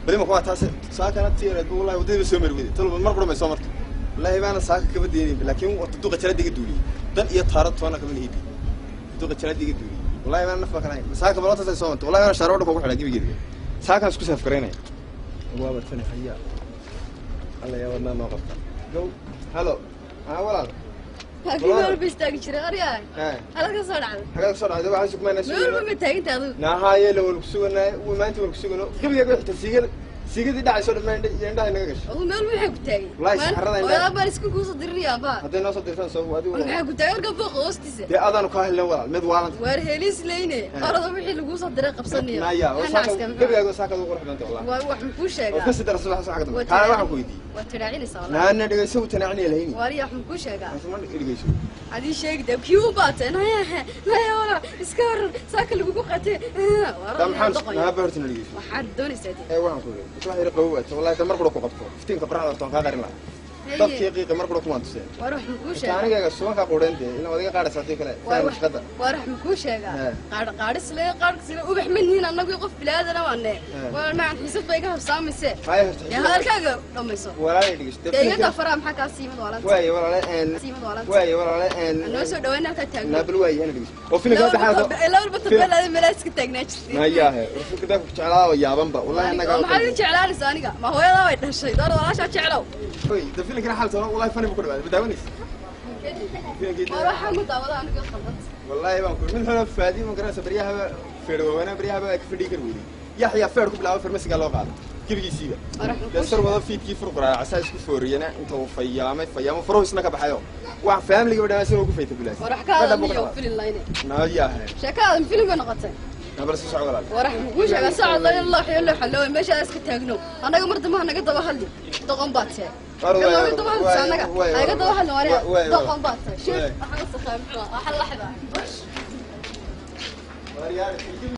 Bali ma ku taas saakana tiireed wallahi wadada soo mari weyday. Talba mar qura may soo marto. Wallahi baana saaka kaba deynay, laakiin wata duqa jalada iga duuliyay. Dan iyo taarad toona kama lihidi. Duqa jalada iga duuliyay. Wallahi baana naf kala hayn. Saaka balota say soo marto. Wallahi baana shaaro ku xidhay gibigeeda. Saakan isku saaf gareynaya. Waa bartani haya. Alla yaa wadnaa noo qabta. Go. Hello. Ah walaal. Halkii meel walba istaagi jiray aryaa. Halka ka soo dhacday. Xagaa ka soo dhacday waxaan sugmaynaa Meel walba ma taaginta adigu. Nahaaye la wal kusuganay, maanta wal kusugano. Gabiga wixii siigada siigadii dhacay soo dhammaan indhaha inaga gashay. Adigu meel waxay ku taagay. Wallahi saxarada indhaha. Hooyadaa baan isku kuusoo dirinayaa baa. Hadday noo soo dirtaan soo adigu. Maxaa ku taagay halka fooqa hoostiisa? Dee adaanu kaa helin walaal, mid waalan. Waar helis leyne. Orada wixii laguu soo diray qabsanaya. Naya, oo saaka gabigaaga saaka ugu qurux badantay wallahi. Waa wax muxuu sheegaa? Oo ka sidar subax subax ka dambe. Kaana waxaan ku weydiiyey. Waa tidaacinaysaa wallahi. Naana dhegeyso u tanaacinaya lahayni. Waar yaa wax muxuu sheegaa? Ma dhegeyso. Adii sheegda kii u baateen. Haya wala iska waran saaka lagugu qatay. Da maxaan naa bartan dhegeyso. Waxaad doonaysaa dee. Ee waxaan ku weydiiyey. Wax yar qabow ah wallahi tan mar qura ku qabto. Iftiinka qorraxda horta waan kaa qarin lahaa. Dabkii qiiqa mar qura kuma tuseen. Waar wax muxuu sheegaa? Aniga subanka qureen dee ilaa wadiga qaadaysa tii kale. Waar wax muxuu sheegaa? Qaad qaadis lee qaadis ubax minniin annagu qof bilaadana waane. Waar macaan xiisad bay iga habsaamayse. Haya horta. Yaa hadalkaaga dhamayso. Walaal dhegeyso. Iga faraa maxaa kaa siimad walaalta. Waaye walaal een siimad walaalta. Waaye walaal een Noo soo dhaweyn halka taagno. Naabal waaye ana dhegeyso. Oo filimka hadda xaalka. Ilaa walba tabeelada meelaha iska taagnaa jirtay. Nayaahe, rasuulka dadku jeclaa oo yaabanba. Wallahi annaga maxaad i jeclaanaysaa aniga? Ma hooyadaa way dhashay. Door walaashaa jeclow. Oy, da filimkana xaalka wallahi fani buu ku dhawaaday. Ma daawanaysa? Waar waxaan ku daawadaa aniga khaldan. Wallahi baan ku mid xuna faadi ma garanaysa baryaha feer waana baryaha ka fadhii kar weeyay. Yaxya feer ku bilaabo farmasiga loo qaado. Gebigiisiiba. Dasar wada fiidkii fur qoraa asaa isku fooriyana inta uu fayaamay fayaamo furo isna ka baxayo. Wax family gabadha soo ku fayta bilaas. War wax ka hadalniyo filin layne. Nayaahe. Sheekada filin bay noqotay. Nabar soo socod walaal. War wax muxuu sheegaa socod la ilaa xillo xallo meesha iska taagno. Anaga mar dambe naga daba hadli. Doqon baad tahay. Anaga naga daba hadli waariya. Doqon baad tahay. Shir waxaan soo qaybaa waxa la xibaa. Waaryaar.